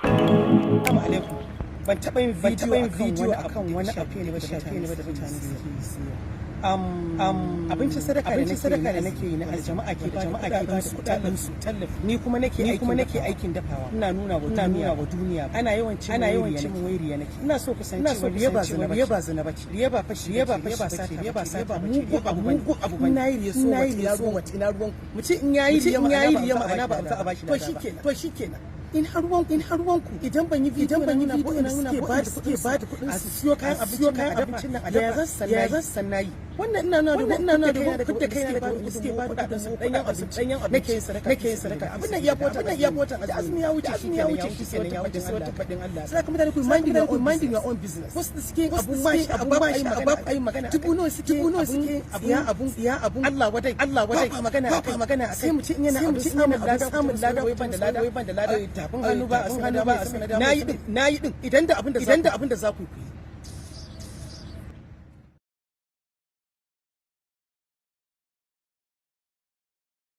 Assalamu alaikum. Ban taɓa yin bidiyo akan wani abu ne ba shafe ne ba da mutane suke yi. Abincin sadaka da nake yi na jama'a ke ba su kuɗaɗen su tallafi, ni kuma nake aikin dafawa, ina nuna wa duniya. Ana yawan cin wairiya nake. Ina so ku san cewa riya ba zina, riya ba zina bace, riya ba fashi, riya ba fashi bace, riya ba sata, mugu abu, mugu abu. Ina yi riya so wata, so wata, ina ruwan ku? Mutum in yayi riya ma'ana ba a bashi. To shikenan, in har ruwan ku idan ban yi bidiyo na nuna suke ba da kuɗin su siyo kayan abincin nan, ya zan san nayi wannan? Ina nuna da kudda kai daga suke ba da kuɗin su danyen abinci nake yin sadaka. Abin nan iya bota azumi ya wuce, azumi ya wuce, shi kenan ya wuce, sai wata fadin Allah. Sai kuma mutane ku minding your own business. Wasu da suke abun ma shi abu ba ai magana. Dubu nawa suke abun ya abun Allah wadai, Allah wadai, ba magana ba magana. Sai mutum yana abu samun lada, wai ban da lada, tafin hannu ba a hannu ba. Nayi din, nayi din. Idan da abin da za ku yi.